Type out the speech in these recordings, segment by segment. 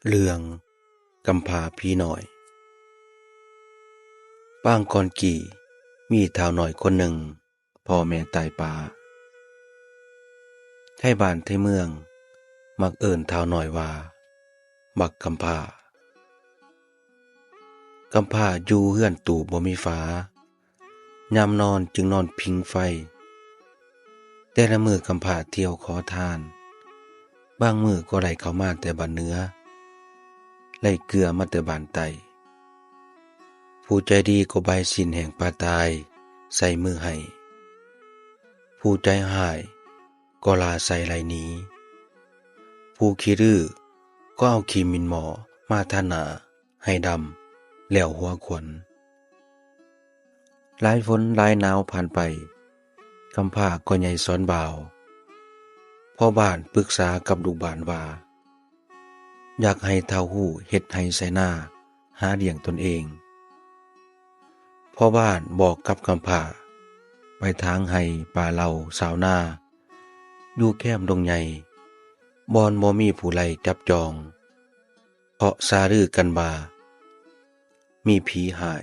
ເລື່ອງກຳພ້າຜີນ້ອຍ. ປາງກ່ອນກີ້ ມີທ້າວນ້ອຍຄົນໜຶ່ງ ພໍ່ແມ່ຕາຍປ້າ. ໄທບ້ານໄທເມືອງ ມັກເອີ້ນທ້າວນ້ອຍວ່າ ບັກກຳພ້າ. ກຳພ້າຢູ່ເຮືອນຕູບບໍ່ມີຝາ, ຍາມນອນຈຶ່ງນອນພິງໄຟ. ແຕ່ລະມື້ກຳພ້າທ່ຽວຂໍທານ, ບາງມື້ກໍໄລ່ເຂົ້າມາແຕ່ບ້ານເໜືອ, ໄລ່ເກືອມາແຕ່ບ້ານໃຕ້. ຜູ້ໃຈດີກໍບາຍຊີ້ນແຫ້ງປາຕາຍໃສ່ມືໃຫ້, ຜູ້ໃຈຮ້າຍກໍລ່າໃສ່ໄລ່ໜີ, ຜູ້ຂີ້ດື້ກໍເອົາຂີ້ໝິ່ນໝໍ້ມາທາໜ້າ ໃຫ້ດຳແລ້ວຫົວຂວັນ. ຫຼາຍຝົນຫຼາຍໜາວຜ່ານໄປ, ກຳພ້າກໍໃຫຍ່ສອນບ່າວ. ພໍ່ບ້ານປຶກສາກັບລູກບ້ານວ່າ ຢາກໃຫ້ທ້າວຮູ້ເຮັດໄຮ່ໄຖນາຫາລ້ຽງຕົນເອງ. ພໍ່ບ້ານບອກກັບກຳພ້າໄປຖາງໄຮ່ປ່າເຫຼົ່າຊາວນາ ຢູ່ແຄມດົງໃຫຍ່ ບ່ອນບໍ່ມີຜູ້ໄລ່ຈັບຈອງ ເພາະສາລືກັນວ່າມີຜີຮ້າຍ.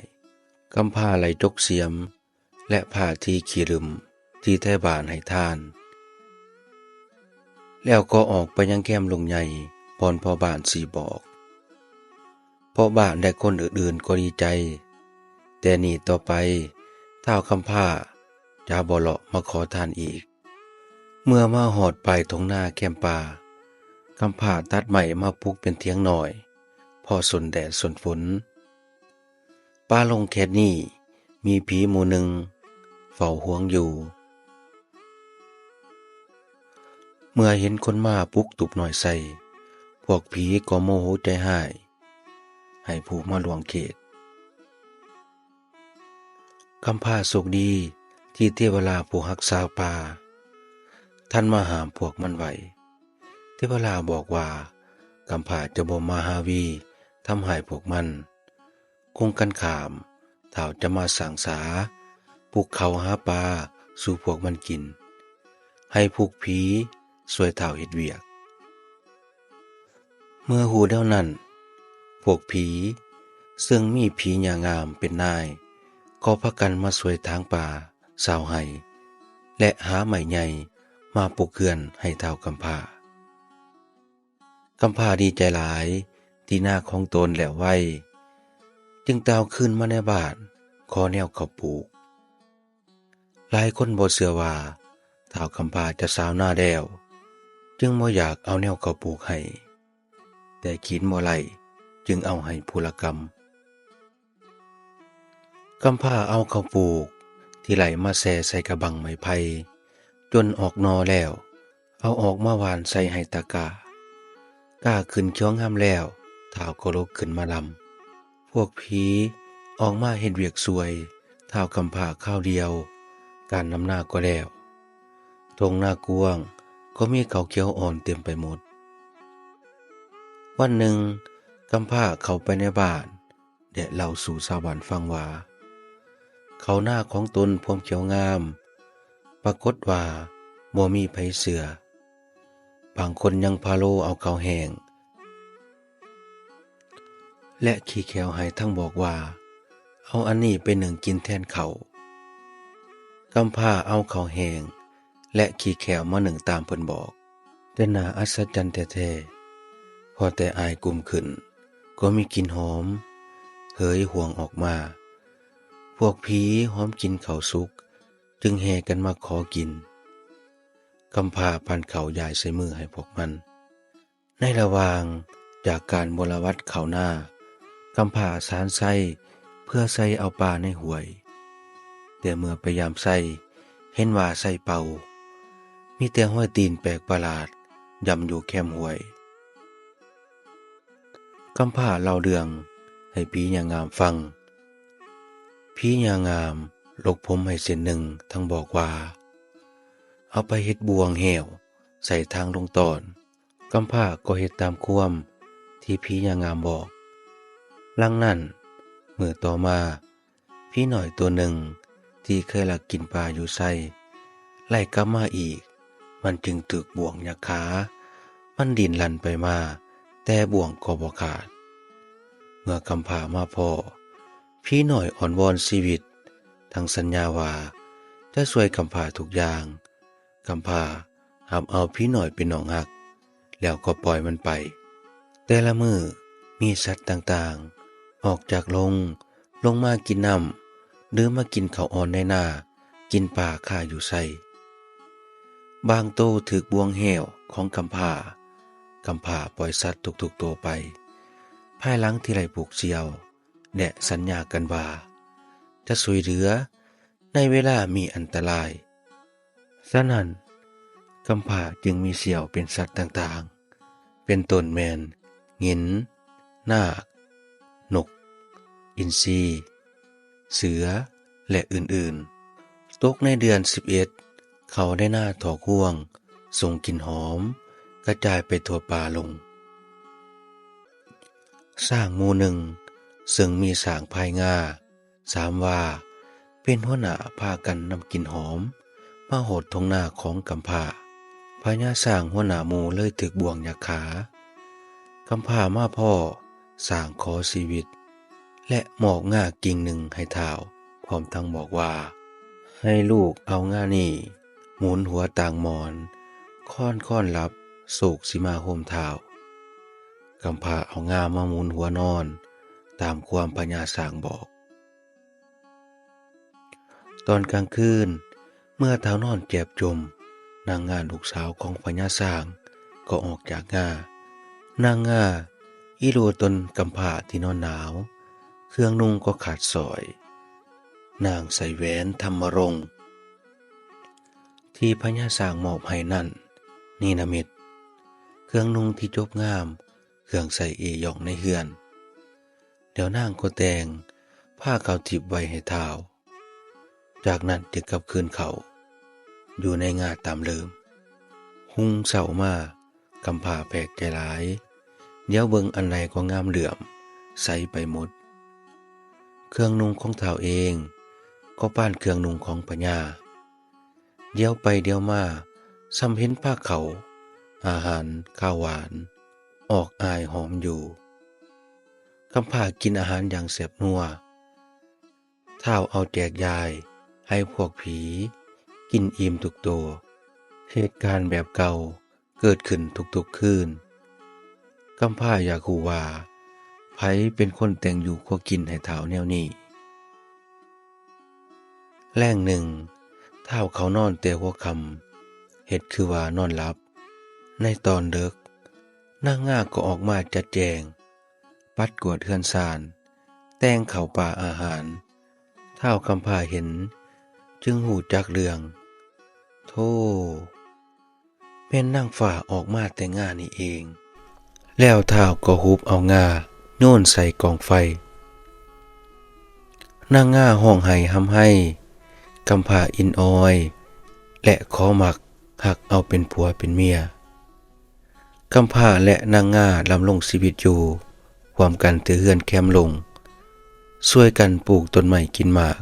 ກຳພ້າໄລ່ຈົກສຽມ ແລະ ຜ້າທີ່ຂີ້ລຶ້ມທີ່ໄທບ້ານໃຫ້ທານ, ແລ້ວກໍອອກໄປຍັງແຄມດົງໃຫຍ່ບ່ອນພໍ່ບ້ານຊີ້ບອກ. ພໍ່ບ້ານ ແລະ ຄົນອື່ນໆກໍດີໃຈ, ແຕ່ນີ້ຕໍ່ໄປ ທ້າວກຳພ້າຈະບໍ່ເລາະມາຂໍທານອີກ. ເມື່ອມາຮອດປາຍທົ່ງນາແຄມປ່າ, ກຳພ້າຕັດໄມ້ມາປຸກເປັນຖຽງນ້ອຍ ພໍສົນແດດສົນຝົນ. ປ່າລົງແຄດນີ້ມີຜີໝູ່ໜຶ່ງເຝົ້າຫ່ວງຢູ່. ເມື່ອເຫັນຄົນມາປຸກຕູບນ້ອຍໃສ່, ພວກຜີກໍໂມໂຫໃຈຮ້າຍ ໃຫ້ຜູ້ມາລ່ວງເຂດ. ກຳພ້າໂຊກດີທີ່ເທວະລາຜູ້ຮັກສາປ່າທັນມາຫ້າມພວກມັນໄວ້. ເທວະລາບອກວ່າ ກຳພ້າຈະບໍ່ມາຫາວີທຳຮ້າຍພວກມັນ. ກົງກັນຂ້າມ, ທ້າວຈະມາສ້າງສາ, ປຸກເຂົ້າຫາປາສູ່ພວກມັນກິນ, ໃຫ້ພວກຜີຊ່ວຍທ້າວເຮັດວຽກ. ເມື່ອຮູ້ແນວນັ້ນ, ພວກຜີ ເຊິ່ງມີຜີຍາງາມເປັນນາຍ ກໍພາກັນມາຊ່ວຍຖາງປ່າຊາວໄຮ່ ແລະ ຫາໄມ້ໃຫຍ່ມາປຸກເຮືອນໃຫ້ທ້າວກຳພ້າ. ກຳພ້າດີໃຈຫຼາຍທີ່ນາຂອງຕົນແລ້ວໄວ, ຈຶ່ງຕ່າວຄືນມາໃນບ້ານຂໍແນວເຂົ້າປູກ. ຫຼາຍຄົນບໍ່ເຊື່ອວ່າທ້າວກຳພ້າຈະຊາວນາແລ້ວ, ຈຶ່ງບໍ່ຢາກເອົາແນວເຂົ້າປູກໃຫ້, ແຕ່ຂີນບໍ່ໄລ່ ຈຶ່ງເອົາໃຫ້ຜູ້ລະກຳ. ກຳພ້າເອົາເຂົ້າປູກທີ່ໄລ່ມາແຊ່ໃສ່ກະບັງໄມ້ໄຜ່ ຈົນອອກໜໍ່ແລ້ວ ເອົາອອກມາຫວ່ານໃສ່ໄຮ່ຕາກ້າ. ກ້າຂຶ້ນຂຽວງາມແລ້ວ, ທ້າວກໍລຸກຂຶ້ນມາລຳ. ພວກຜີອອກມາເຮັດວຽກຊ່ວຍທ້າວກຳພ້າຄາວດຽວ, ການນຳນາກໍແລ້ວ. ທົ່ງນາກວ້າງກໍມີເຂົ້າຂຽວອ່ອນເຕັມໄປໝົດ. ວັນໜຶ່ງ, ກຳພ້າເຂົ້າໄປໃນບ້ານ ແລະ ເລົ່າສູ່ຊາວບ້ານຟັງວ່າ ເຂົ້ານາຂອງຕົນພວມຂຽວງາມ, ປາກົດວ່າບໍ່ມີໃຜເຊື່ອ. ບາງຄົນຍັງພາໂລເອົາເຂົ້າແຫ້ງ ແລະ ຂີ້ແຂ້ວໃຫ້ທັງບອກວ່າ ເອົາອັນນີ້ໄປໜຶ້ງກິນແທນເຂົ້າ. ກຳພ້າເອົາເຂົ້າແຫ້ງ ແລະ ຂີ້ແຂ້ວມາໜຶ້ງຕາມເພິ່ນບອກ. ແຕ່ໜ້າອັດສະຈັນແທ້ໆ, ພໍແຕ່ອ້າຍກຸ້ມຂຶ້ນ, ກໍມີກິ່ນຫອມເຫີຍຫວງອອກມາ. ພວກຜີຫອມກິ່ນເຂົ້າສຸກ, ຈຶ່ງແຫ່ກັນມາຂໍກິນ. ກຳພ້າປັ້ນເຂົ້າຢາຍໃສ່ມືໃຫ້ພວກມັນ. ໃນລະຫວ່າງຈາກການບົວລະວັດເຂົ້ານາ, ກຳພ້າສານໄຊເພື່ອໃສ່ເອົາປາໃນຫ້ວຍ. ແຕ່ເມື່ອໄປຢາມໄຊ, ເຫັນວ່າໄຊເປົ່າ, ມີແຕ່ຮອຍຕີນແປກປະຫຼາດຢ່ຳຢູ່ແຄມຫ້ວຍ. ກຳພ້າເລົ່າເລື່ອງໃຫ້ຜີຍາງາມຟັງ. ຜີຍາງາມຫຼົກຜົມໃຫ້ເສັ້ນໜຶ່ງ, ທັງບອກວ່າ ເອົາໄປເຮັດບ່ວງແຫ້ວໃສ່ທາງລົງຕ້ອນ. ກຳພ້າກໍເຮັດຕາມຄວາມທີ່ຜີຍາງາມບອກ. ຫຼັງນັ້ນ, ມື້ຕໍ່ມາ, ຜີນ້ອຍຕົວໜຶ່ງທີ່ເຄີຍລັກກິນປາຢູ່ໄຊ ໄລ່ກັບມາອີກ, ມັນຈຶ່ງຖືກບ່ວງຍັກຂາ. ມັນດີ້ນລັ່ນໄປມາ ແຕ່ບ່ວງກໍບໍ່ຂາດ. ເມື່ອກຳພ້າມາພໍ້, ຜີນ້ອຍອ້ອນວອນຊີວິດ, ທັງສັນຍາວ່າຈະຊ່ວຍກຳພ້າທຸກຢ່າງ. ກຳພ້າຮັບເອົາຜີນ້ອຍເປັນນ້ອງຮັກ, ແລ້ວກໍປ່ອຍມັນໄປ. ແຕ່ລະມື້ມີສັດຕ່າງໆອອກຈາກລົງ, ລົງມາກິນນ້ຳ ຫຼືມາກິນເຂົ້າອ່ອນໃນນາ, ກິນປາຄາຢູ່ໄຊ. ບາງໂຕຖືກບ່ວງແຮ້ວຂອງກຳພ້າ, ກຳພ້າປ່ອຍສັດທຸກໆໂຕໄປ ພາຍຫຼັງທີ່ໄດ້ຜູກສ່ຽວ ແລະ ສັນຍາກັນວ່າຈະຊ່ວຍເຫຼືອໃນເວລາມີອັນຕະລາຍ. ສະນັ້ນ, ກຳພ້າຈຶ່ງມີສ່ຽວເປັນສັດຕ່າງໆ ເປັນຕົ້ນແມ່ນ ງິນ, ນາກ, ນົກ, ອິນຊີ, ເສືອ ແລະ ອື່ນໆ. ຕົກໃນເດືອນສິບເອັດ, ເຂົ້າໃນນາຖອກຮວງ ສົ່ງກິ່ນຫອມກະຈາຍໄປທົ່ວປ່າລົງ. ຊ້າງໝູ່ໜຶ່ງ ເຊິ່ງມີຊ້າງພາຍງາ ສາມວ່າ ເປັນຫົວໜ້າ ພາກັນນຳກິ່ນຫອມມາໂຫດທົ່ງນາຂອງກຳພ້າ. ພະຍາຊ້າງຫົວໜ້າໝູ່ເລີຍຖືກບ່ວງຍັກຂາ. ກຳພ້າມາພໍ້ຊ້າງຂໍຊີວິດ ແລະ ມອບງາກິ່ງໜຶ່ງໃຫ້ທ້າວ ພ້ອມທັງບອກວ່າ ໃຫ້ລູກເອົາງານີ້ໝູນຫົວຕ່າງໝອນ, ຄອນຄອນຫຼັບ, ໂຊກຊິມາໂຮມທ້າວ. ກຳພ້າເອົາງາມາໝູນຫົວນອນ ຕາມຄວາມພະຍາຊ້າງບອກ. ຕອນກາງຄືນ ເມື່ອທ້າວນອນແຈບຈົມ, ນາງງາລູກສາວຂອງພະຍາຊ້າງກໍອອກຈາກງາ. ນາງງາອີ່ຫຼູຕົນກຳພ້າທີ່ນອນໜາວ, ເຄື່ອງນຸ່ງກໍຂາດສ້ອຍ. ນາງໃສ່ແຫວນທຳມະລົງທີ່ພະຍາຊ້າງມອບໃຫ້ນັ້ນເນລະມິດ, ເຄື່ອງນຸ່ງທີ່ຈົບງາມ, ເຄື່ອງໃຊ້ເອຢອງໃນເຮືອນ. ແລ້ວນາງກໍແຕ່ງພາເຂົ້າທິບໄວ້ໃຫ້ທ້າວ, ຈາກນັ້ນຈຶ່ງກັບຄືນເຂົ້າຢູ່ໃນງາຕາມເດີມ. ຮຸ່ງເຊົ້າມາ, ກຳພ້າແປກໃຈຫຼາຍ, ຫຼຽວເບິ່ງອັນໃດກໍງາມເຫຼື້ອມໃສໄປໝົດ. ເຄື່ອງນຸ່ງຂອງທ້າວເອງກໍປານເຄື່ອງນຸ່ງຂອງພະຍາ. ຫຼຽວໄປຫຼຽວມາ ສ່ຳເຫັນພາເຂົ້າອາຫານຄາວຫວານອອກອາຍຫອມຢູ່. ກຳພ້າກິນອາຫານຢ່າງແຊບນົວ. ທ້າວເອົາແຈກຢາຍໃຫ້ພວກຜີກິນອີ່ມທຸກໂຕ. ເຫດການແບບເກົ່າເກີດຂຶ້ນທຸກໆຄືນ. ກຳພ້າຢາກຮູ້ວ່າ ໃຜເປັນຄົນແຕ່ງຢູ່ຄົວກິນໃຫ້ທ້າວແນວນີ້. ແລງໜຶ່ງ, ທ້າວເຂົ້ານອນແຕ່ຫົວຄ່ຳ, ເຮັດຄືວ່ານອນຫຼັບ. ໃນຕອນເດິກ, ນາງງາກໍອອກມາຈັດແຈງ, ປັດກວາດເຮືອນຊານ, ແຕ່ງເຂົ້າປາອາຫານ. ທ້າວກຳພ້າເຫັນຈຶ່ງຮູ້ຈັກເລື່ອງ. ໂທ, ແມ່ນນາງຟ້າອອກມາແຕ່ງານີ້ເອງ. ແລ້ວທ້າວກໍຫຸບເອົາງາໂຍນໃສ່ກອງໄຟ. ນາງງາຮ້ອງໄຫ້ຮ່ຳໄຫ້, ກຳພ້າອິນອອຍ ແລະ ຂໍມັກຮັກເອົາເປັນຜົວເປັນເມຍ. ກຳພ້າ ແລະ ນາງງາດຳລົງຊີວິດຢູ່ຮ່ວມກັນແຕ່ເຮືອນແຄມລົງ, ຊ່ວຍກັນປູກຕົ້ນໄມ້ກິນໝາກ,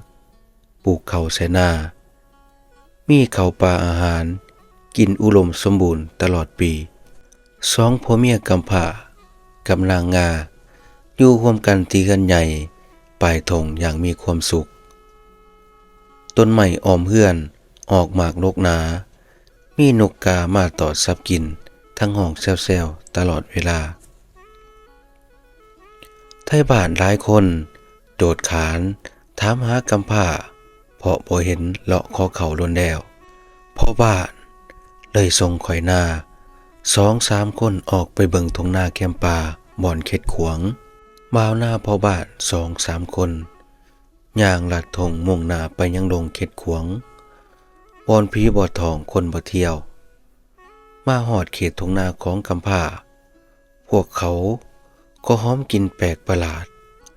ປູກເຂົ້າໃສ່ນາ, ມີເຂົ້າປາອາຫານກິນອຸດົມສົມບູນຕະຫຼອດປີ. ສອງຜົວເມຍກຳພ້າກັບນາງງາຢູ່ຮ່ວມກັນທີ່ເຮືອນໃຫຍ່ປາຍທົ່ງຢ່າງມີຄວາມສຸກ. ຕົ້ນໄມ້ອ້ອມເຮືອນອອກໝາກດົກໜາ, ມີນົກກາມາຕອດສັບກິນ ທັງຮ້ອງແຊວໆຕະຫຼອດເວລາ. ໄທບ້ານຫຼາຍຄົນໂດດຂານຖາມຫາກຳພ້າ ເພາະບໍ່ເຫັນເລາະຂໍເຂົ້າດົນແລ້ວ. ພໍ່ບ້ານເລີຍສົ່ງຂ້ອຍນາສອງສາມຄົນອອກໄປເບິ່ງທົ່ງນາແຄມປ່າບ່ອນເຂດຂວາງ. ບ່າວນາພໍ່ບ້ານສອງສາມຄົນ ຍ່າງລັດທົ່ງມຸ່ງໜ້າໄປຍັງດົງເຂດຂວາງ ບ່ອນຜີບໍ່ທ້ອງຄົນບໍ່ທ່ຽວ. ມາຮອດເຂດທົ່ງນາຂອງກຳພ້າ, ພວກເຂົາກໍຫອມກິ່ນແປກປະຫຼາດ.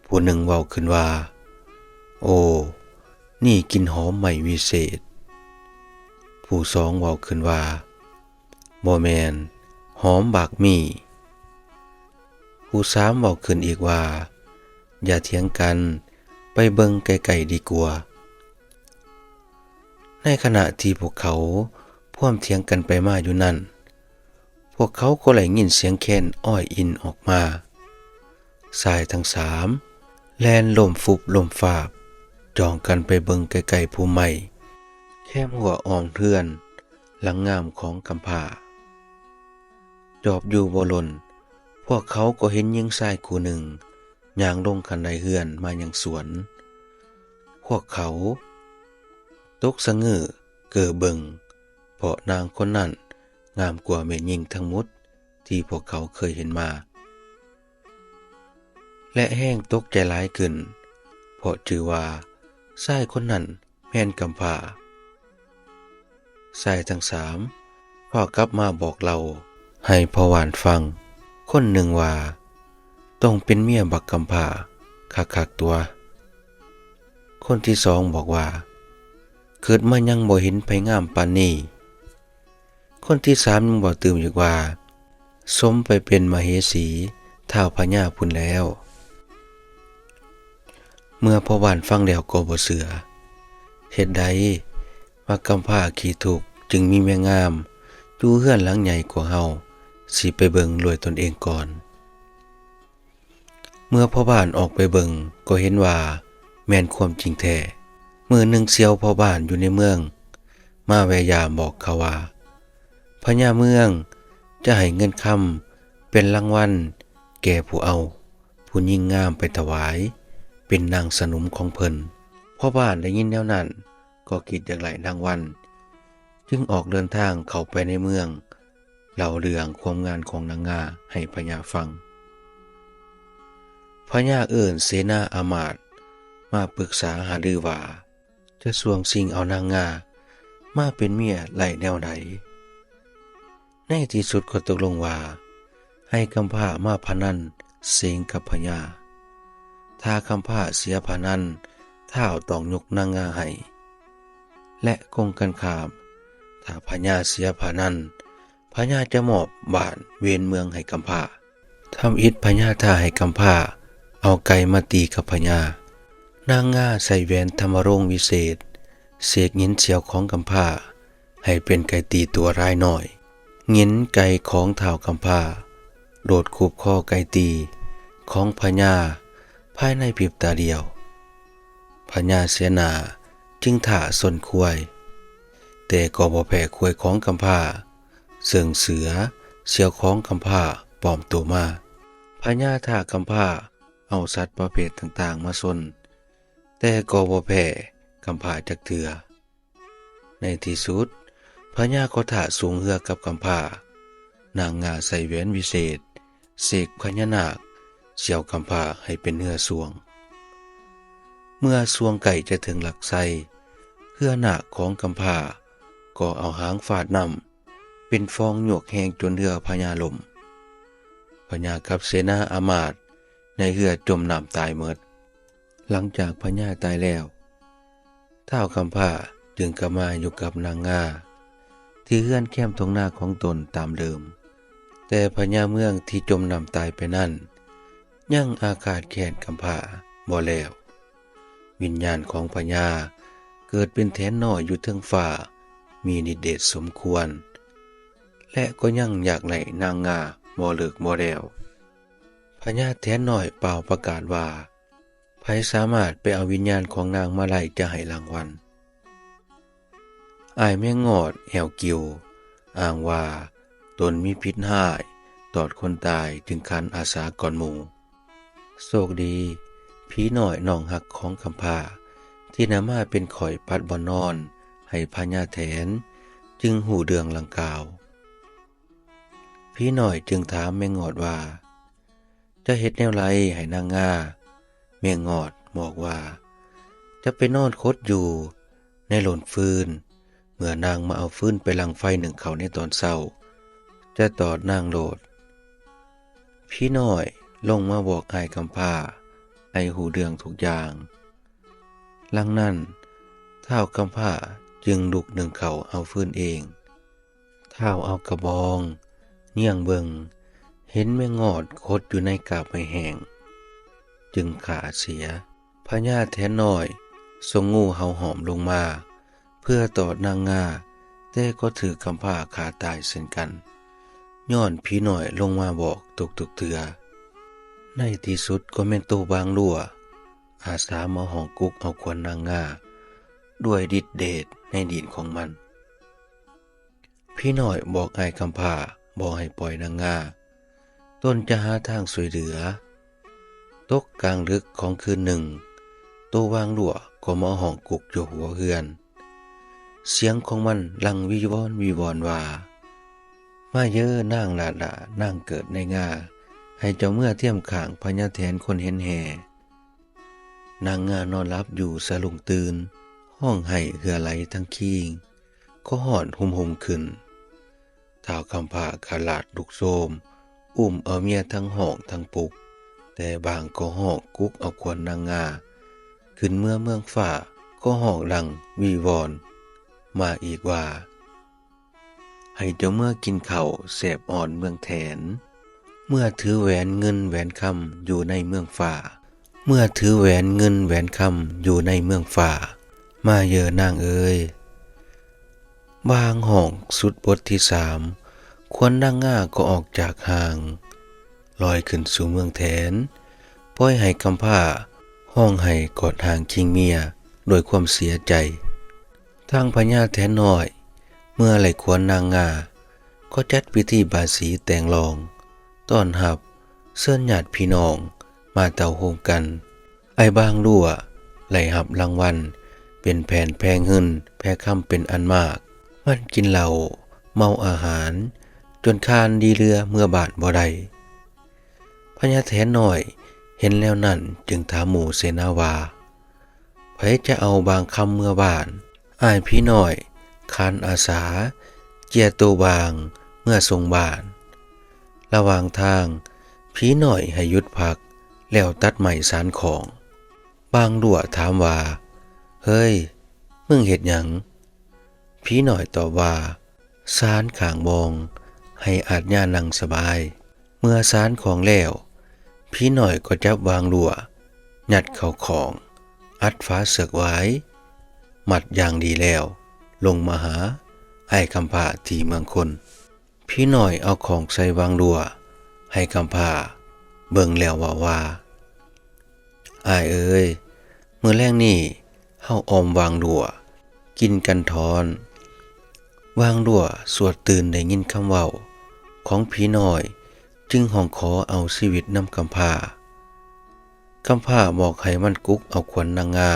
ຜູ້ໜຶ່ງເວົ້າຂຶ້ນວ່າ, ໂອ, ນີ້ກິ່ນຫອມໄມ້ວິເສດ. ຜູ້ສອງເວົ້າຂຶ້ນວ່າ, ບໍ່ແມ່ນ, ຫອມໝາກມີ້. ຜູ້ສາມເວົ້າຂຶ້ນອີກວ່າ, ຢ່າຖຽງກັນ, ໄປເບິ່ງໃກ້ໆດີກວ່າ. ໃນຂະນະທີ່ພວກເຂົາພວມຖຽງກັນໄປມາຢູ່ນັ້ນ, ພ ພວກເຂົາກໍໄດ້ຍິນສຽງແຄນອ້ອຍອິນອອກມາ. ຊາຍທັງສາມແລ່ນລົ້ມຟຸບລົ້ມຟາບ ຈ້ອງກັນໄປເບິ່ງໃກ້ໆພູໄມ້ ແຄມຮົ້ວອ້ອມເຮືອນຫຼັງງາມຂອງກຳພ້າ. ຈອບຢູ່ບໍ່ດົນ, ພວກເຂົາກໍເຫັນຍິງຊາຍຄູ່ໜຶ່ງຍ່າງລົງຂັ້ນໄດເຮືອນມາຍັງສວນ. ພວກເຂົາຕົກສະເງີເກີເບິ່ງ ເພາະນາງຄົນນັ້ນງາມກວ່າແມ່ຍິງທັງໝົດທີ່ພວກເຂົາເຄີຍເຫັນມາ ແລະ ແຮງຕົກໃຈຫຼາຍຂຶ້ນ ເພາະຈື່ວ່າຊາຍຄົນນັ້ນແມ່ນກຳພ້າ. ຊາຍທັງສາມພາກັບມາບອກເລົ່າໃຫ້ພໍ່ບ້ານຟັງ. ຄົນໜຶ່ງວ່າ, ຕ້ອງເປັນເມຍບັກກຳພ້າຄັກໆຕົວະ. ຄົນທີສອງບອກວ່າ, ເກີດມາຍັງບໍ່ເຫັນໃຜງາມປານນີ້. ຄົນທີສາມຍັງເວົ້າຕື່ມອີກວ່າ, ສົມໄປເປັນມະເຫສີທ້າວພະຍາພຸ້ນແລ້ວ. ເມື່ອພໍ່ບ້ານຟັງແລ້ວກໍບໍ່ເຊື່ອ. ເຫດໃດວ່າກຳພ້າຂີ້ທຸກຈຶ່ງມີເມຍງາມຢູ່ເຮືອນຫຼັງໃຫຍ່ກວ່າເຮົາ? ຊິໄປເບິ່ງດ້ວຍຕົນເອງກ່ອນ. ເມື່ອພໍ່ບ້ານອອກໄປເບິ່ງກໍເຫັນວ່າແມ່ນຄວາມຈິງແທ້. ມື້ໜຶ່ງສ່ຽວພໍ່ບ້ານຢູ່ໃນເມືອງມາແວ່ຢາມບອກເຂົາວ່າ, ພະຍາເມືອງຈະໃຫ້ເງິນຄຳເປັນລາງວັນແກ່ຜູ້ເອົາຜູ້ຍິງງາມໄປຖວາຍເປັນນາງສະໜຸມຂອງເພິ່ນ. ພໍ່ບ້ານໄດ້ຍິນແນວນັ້ນກໍຄິດຢາກໄດ້ລາງວັນ, ຈຶ່ງອອກເດີນທາງເຂົ້າໄປໃນເມືອງ ເລົ່າເລື່ອງຄວາມງາມຂອງນາງງາໃຫ້ພະຍາຟັງ. ພະຍາເອີ້ນເສນາອາມາດມາປຶກສາຫາລືວ່າ ຈະຊ່ວງຊິງເອົານາງງາມາເປັນເມຍໄດ້ແນວໃດ. ໃນທີ່ສຸດກໍຕົກລົງວ່າ ໃຫ້ກຳພ້າມາພະນັນເສັງກັບພະຍາ. ຖ້າກຳພ້າເສຍພະນັນ, ທ້າວຕ້ອງຍົກນາງງາໃຫ້ ແລະ ກົງກັນຂ້າມ, ຖ້າພະຍາເສຍພະນັນ, ພະຍາຈະມອບບ້ານເວນເມືອງໃຫ້ກຳພ້າ. ທຳອິດພະຍາທ້າໃຫ້ກຳພ້າເອົາໄກ່ມາຕີກັບພະຍາ. ນາງງາໃສ່ແຫວນທຳມະໂລງວິເສດ, ເສກຫຍິນສ່ຽວຂອງກຳພ້າໃຫ້ເປັນໄກ່ຕີຕົວລາຍນ້ອຍ. ຫຍິນໄກ່ຂອງທ້າວກຳພ້າໂດດຂູບຄໍໄກ່ຕີຂອງພະຍາພາຍໃນພິບຕາດຽວ. ພະຍາເສນາຈຶ່ງທ້າຊົນຄວາຍ, ແຕ່ກໍບໍ່ແພ້ຄວາຍຂອງກຳພ້າ ເຊິ່ງເສືອສ່ຽວຂອງກຳພ້າປອມໂຕມາ. ພະຍາທ້າກຳພ້າເອົາສັດປະເພດຕ່າງໆມາຊົນ, ແຕ່ກໍບໍ່ແພ້ກຳພ້າຈັກເທື່ອ. ໃນທີ່ສຸດ, ພະຍາກໍທ້າສູງເຮືອກັບກຳພ້າ. ນາງງາໃສ່ແຫວນວິເສດ, ເສກພະຍານາກສ່ຽວກຳພ້າໃຫ້ເປັນເຮືອຊ່ວງ. ເມື່ອຊ່ວງໃກ້ຈະເຖິງຫຼັກໄຊ, ເຮືອນາກຂອງກຳພ້າກໍເອົາຫາງຟາດນ້ຳ ເປັນຟອງຍວກແຮງຈົນເຮືອພະຍາລົ້ມ. ພະຍາກັບເສນາອາມາດໃນເຮືອຈົມນ້ຳຕາຍໝົດ. ຫຼັງຈາກພະຍາຕາຍແລ້ວ, ທ້າວກຳພ້າຈຶ່ງກັບມາຢູ່ກັບນາງງາທີ່ເຮືອນແຄມທົ່ງນາຂອງຕົນຕາມເດີມ. ແຕ່ພະຍາເມືອງທີ່ຈົມນ້ຳຕາຍໄປນັ້ນ ຍັງອາຄາດແຄ້ນກຳພ້າບໍ່ແລ້ວ. ວິນຍານຂອງພະຍາເກີດເປັນແຖນນ້ອຍຢູ່ເທິງຟ້າ, ມີລິດເດດສົມຄວນ ແລະ ກໍຍັງຢາກໄດ້ນາງງາບໍ່ເລີກບໍ່ແລ້ວ. ພະຍາແຖນນ້ອຍປ່າວປະກາດວ່າ, ໃຜສາມາດໄປເອົາວິນຍານຂອງນາງມາໄດ້ຈະໃຫ້ລາງວັນ. ອ້າຍແມງງອດແອວກິວອ້າງວ່າຕົນມີພິດຮ້າຍຕອດຄົນຕາຍຈຶ່ງຂັນອາສາກ່ອນໝູ່. ໂຊກດີ, ຜີນ້ອຍນ້ອງຮັກຂອງກຳພ້າທີ່ນຳມາເປັນຂ້ອຍປັດບ່ອນນອນໃຫ້ພະຍາແຖນ ຈຶ່ງຮູ້ເລື່ອງດັ່ງກ່າວ. ຜີນ້ອຍຈຶ່ງຖາມແມງງອດວ່າ, ຈະເຮັດແນວໃດໃຫ້ນາງງາ? ແມງງອດບອກວ່າ, ຈະໄປນອນຂົດຢູ່ໃນໂລນຟືນ, ເມື່ອນາງມາເອົາຟືນໄປດັງໄຟໜຶ້ງເຂົ້າໃນຕອນເຊົ້າ, ຈະຕອດນາງໂລດ. ຜີນ້ອຍລົງມາບອກອ້າຍກຳພ້າໃຫ້ຮູ້ເລື່ອງທຸກຢ່າງ. ຫຼັງນັ້ນ, ທ້າວກຳພ້າຈຶ່ງລຸກໜຶ້ງເຂົ້າເອົາຟືນເອງ. ທ້າວເອົາກະບອງຍຽງເບິ່ງ, ເຫັນແມງງອດຂົດຢູ່ໃນກາບໄມ້ແຫ້ງ, ຈຶ່ງຂ້າເສຍ. ພະຍາແຖນນ້ອຍສົ່ງງູເຫົ່າຫອມລົງມາເພື່ອຕອດນາງງາ, ແຕ່ກໍຖືກກຳພ້າຂ້າຕາຍເຊັ່ນກັນ. ຍ້ອນຜີນ້ອຍລົງມາບອກທຸກໆເທື່ອ. ໃນທີ່ສຸດກໍແມ່ນໂຕບາງຫຼວ ອາສາມາຮ້ອງກຸກເອົາຂວັນນາງງາດ້ວຍລິດເດດໃນດິນຂອງມັນ. ຜີນ້ອຍບອກອ້າຍກຳພ້າບໍ່ໃຫ້ປ່ອຍນາງງາ, ຕົນຈະຫາທາງຊ່ວຍເຫຼືອ. ຕົກກາງດຶກຂອງຄືນໜຶ່ງ, ໂຕບາງຫຼວກໍມາຮ້ອງກຸກຢູ່ຫົວເຮືອນ. ສຽງຂອງມັນລັງວີວອນວີວອນວ່າ, ມາເຢີນາງໜ້າດານາງເກີດໃນງາ, ໃຫ້ເຈົ້າເມືອທຽມຂ້າງພະຍາແຖນຄົນເຫັນແຮ່. ນາງງານອນຫຼັບຢູ່ສະດຸ້ງຕື່ນ, ຮ້ອງໄຫ້ເຫື່ອໄຫຼທັງຄີງ, ກໍຮ້ອນຮຸ່ມໆຂຶ້ນ. ທ້າວກຳພ້າຂະຫຼາດລຸກໂຊມ, ອຸ້ມເອົາເມຍທັງຮ້ອງທັງປຸກ, ແຕ່ບາງກໍຮ້ອງກຸກເອົາຂວັນນາງງາ. ຂຶ້ນເມືອເມືອງຟ້າກໍຮ້ອງດັງວີວອນມາອີກວ່າ, ໃຫ້ເຈົ້າເມືອກິນເຂົ້າແຊບອ່ອນເມືອງແຖນ, ເມືອຖືແຫວນເງິນແຫວນຄຳຢູ່ໃນເມືອງຟ້າ, ເມືອຖືແຫວນເງິນແຫວນຄຳຢູ່ໃນເມືອງຟ້າ, ມາເຢີນາງເອີຍ. ບາງຮ້ອງສຸດບົດທີສາມ, ຂວັນນາງງາກໍອອກຈາກຮ່າງ, ລອຍຂຶ້ນສູ່ເມືອງແຖນ, ປ່ອຍໃຫ້ກຳພ້າຮ້ອງໄຫ້ກອດຮ່າງຄີງເມຍດ້ວຍຄວາມເສຍໃຈ. ທາງພະຍາແຖນນ້ອຍເມື່ອໄດ້ຂວັນນາງງາ ກໍຈັດພິທີບາສີແຕ່ງຫຼອງ ຕ້ອນຮັບ ເຊີນຍາດພີ່ນ້ອງມາເຕົ້າໂຮມກັນ. ອ້າຍບາງຫຼວໄດ້ຮັບລາງວັນເປັນແຜ່ນແພເງິນແພຄຳເປັນອັນມາກ. ມັນກິນເຫຼົ້າເມົາອາຫານຈົນຄານດີເຫຼືອເມືອບ້ານບໍ່ໄດ້. ພະຍາແຖນນ້ອຍເຫັນແນວນັ້ນຈຶ່ງຖາມໝູ່ເສນາວ່າ, ໃຜຈະເອົາບາງຄຳເມືອບ້ານ? ອ້າຍຜີນ້ອຍຄານອາສາເຈຍໂຕບາງເມືອສົ່ງບ້ານ. ລະຫວ່າງທາງ, ຜີນ້ອຍໃຫ້ຢຸດພັກແລ້ວຕັດໄມ້ສານຂອງ. ບາງຫຼວຖາມວ່າ, ເຮີ້ຍ, ມຶງເຮັດຫຍັງ? ຜີນ້ອຍຕອບວ່າ, ສານຂ້າງບ່ອງ, ໃຫ້ອາດຍານັ່ງສະບາຍ. ເມື່ອສານຂອງແລ້ວ, ຜີນ້ອຍກໍຈັບບາງຫຼວ ຍັດເຂົ້າຂອງ, ອັດຝາເຊືອກຫວາຍ, ມັດຢ່າງດີແລ້ວ, ລົງມາຫາອ້າຍກຳພ້າທີ່ເມືອງຄົນ. ຜີນ້ອຍເອົາຂອງໃສ່ບາງຫຼວໃຫ້ກຳພ້າເບິ່ງແລ້ວເວົ້າວ່າ, ອ້າຍເອີຍ, ມື້ແລງນີ້ເຮົາອອມບາງຫຼວກິນກັນທ້ອນ. ບາງຫຼວສວດຕື່ນໄດ້ຍິນຄຳເວົ້າຂອງຜີນ້ອຍ, ຈຶ່ງຮ້ອງຂໍເອົາຊີວິດນຳກຳພ້າ. ກຳພ້າບອກໃຫ້ມັນກຸກເອົາຂວັນນາງງາ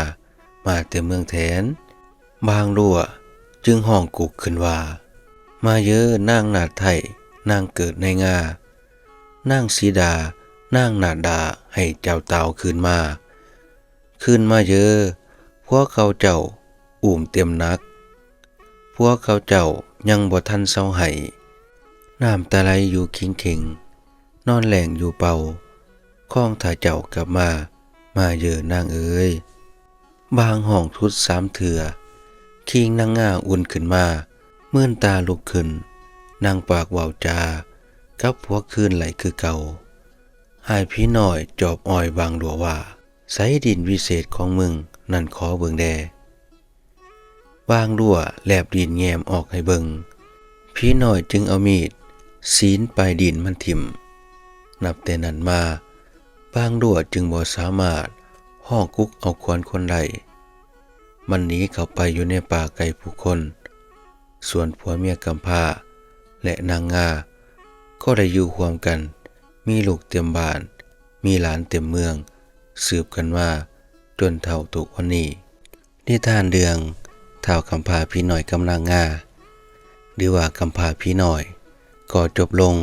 ມາແຕ່ເມືອງແຖນ. ບາງຫຼວຈຶ່ງຮ້ອງກຸກຂຶ້ນວ່າ, ມາເຢີນາງນາດໄທ, ນາງເກີດໃນງາ, ນາງສີດາ, ນາງນາດດາ, ໃຫ້ເຈົ້າຕາວຄືນມາ. ຄືນມາເຢີ, ຜົວເກົ່າເຈົ້າອູ້ມເຕັມໜັກ, ຜົວເກົ່າເຈົ້າຍັງບໍ່ທັນເຊົາໄຫ້, ນ້ຳຕາໄຫຼຢູ່ເຂັງໆ, ນອນແລ້ງຢູ່ເປົ່າ, ຄອງຖ້າເຈົ້າກັບມາ, ມາເຢີນາງເອີຍ. ບາງຮ້ອງສຸດສາມເທື່ອ, ຄີງນາງງາອຸ່ນຂຶ້ນມາ, ເມີນຕາລຸກຂຶ້ນ, ນາງປາກເວົ້າຈາກັບຜົວຄືນໄດ້ຄືເກົ່າ. ອ້າຍຜີນ້ອຍຈອບອ້ອຍບາງຫຼວວ່າ, ໃສດິນວິເສດຂອງມຶງນັ້ນ ຂໍເບິ່ງແດ່. ບາງຫຼວແລບດິນແຍມອອກໃຫ້ເບິ່ງ, ຜີນ້ອຍຈຶ່ງເອົາມີດສີນປາຍດິນມັນຖິ້ມ. ນັບແຕ່ນັ້ນມາ, ບາງຫຼວຈຶ່ງບໍ່ສາມາດຮ້ອງກຸກເອົາຂວັນຄົນໄດ້. ມັນໜີເຂົ້າໄປຢູ່ໃນປ່າໄກຜູ້ຄົນ, ສ່ວນຜົວເມຍກຳພ້າ ແລະ ນາງງາ ກໍໄດ້ຢູ່ຮ່ວມກັນ, ມີລູກເຕັມບ້ານ, ມີຫຼານເຕັມເມືອງ, ສືບກັນມາຈົນເທົ່າທຸກວັນນີ້. ນິທານເລື່ອງທ້າວກຳພ້າຜີນ້ອຍກັບນາງງາ ຫຼືວ່າກຳພ້າຜີນ້ອຍ ກໍຈົບລົງ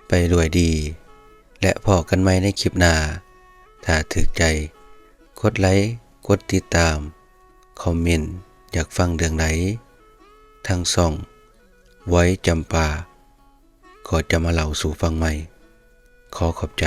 ໄປດ້ວຍດີ ແລະ ພໍ້ກັນໃໝ່ໃນຄລິບໜ້າ. ຖ້າຖືກໃຈ, ກົດໄລ, ກົດຕິດຕາມ, ຄອມເມັນ ຢາກຟັງເລື່ອງໃດ, ທາງຊ່ອງ ວອຍຈຳປາ ກໍຈະມາເລົ່າສູ່ຟັງໃໝ່. ຂໍຂອບໃຈ.